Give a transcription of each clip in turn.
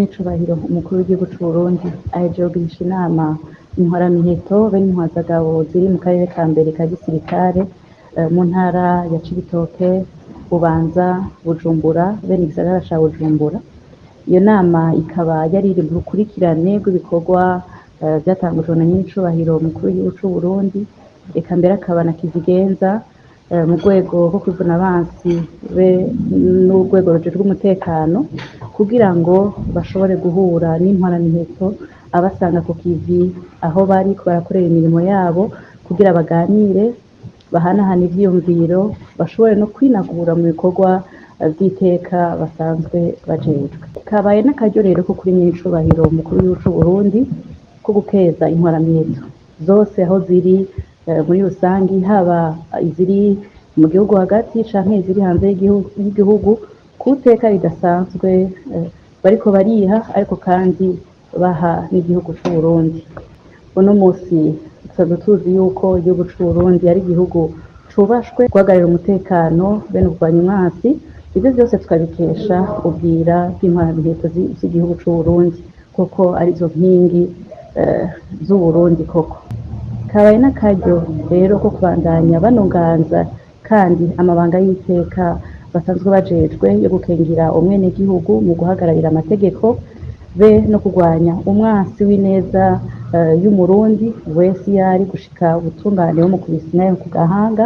Nyenicubahiro umukuru w'igihugu c'Uburundi ahejeje kugirisha inama intwaramiheto be n'intwazagabo ziri mu karere ka mbere ka gisirikare mu ntara ya Cibitoke, Bubanza, Bujumbura bene igisagara ca Bujumbura. Iyo nama ikaba yari iri mu rukurikirane rw'ibikorwa vyatangujwe na nyenicubahiro umukuru w'igihugu c'Uburundi, eka mbere akaba na kizigenza mu rwego rwo kwivuna abansi be n'urwego rujejwe umutekano, kugira ngo bashobore guhura n'intwaramiheto abasanga ku kivi aho bariko barakorera imirimo yabo, kugira baganire, bahanahane ivyiyumviro, bashobore no kwinagura mu bikorwa vy'iteka basanzwe bajejwe. Kabaye n'akaryo rero ko kuri nyenicubahiro umukuru w'igihugu c'Uburundi ko gukeza intwaramiheto zose aho ziri muri rusangi, haba iziri mu gihugu hagati canke iziri hanze y'igihugu, ku teka ridasanzwe bariko bariha, ariko kandi baha n'igihugu c'Uburundi. Uno musi dusanzwe tuzi yuko igihugu c'Uburundi ari igihugu cubashwe guhagararira umutekano bene kurwanya umwansi. Ivyo vyose tukabikesha ubwira bw'intwaramiheto z'igihugu c'Uburundi, kuko arizo nkingi z'Uburundi koko. Kabaye n'akaryo rero ko kubandanya banonganza kandi amabanga y'iteka basanzwe bajejwe yo gukingira umwenegihugu mu guhagararira amategeko be no kurwanya umwansi w'ineza y'Umurundi wese iyo ari, gushika ubutungane bumukubise nayo ku gahanga,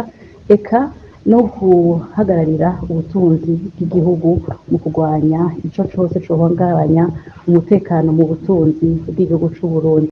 eka no guhagararira ubutunzi bw'igihugu mu kurwanya ico cose cohungabanya umutekano mu butunzi bw'igihugu c'Uburundi.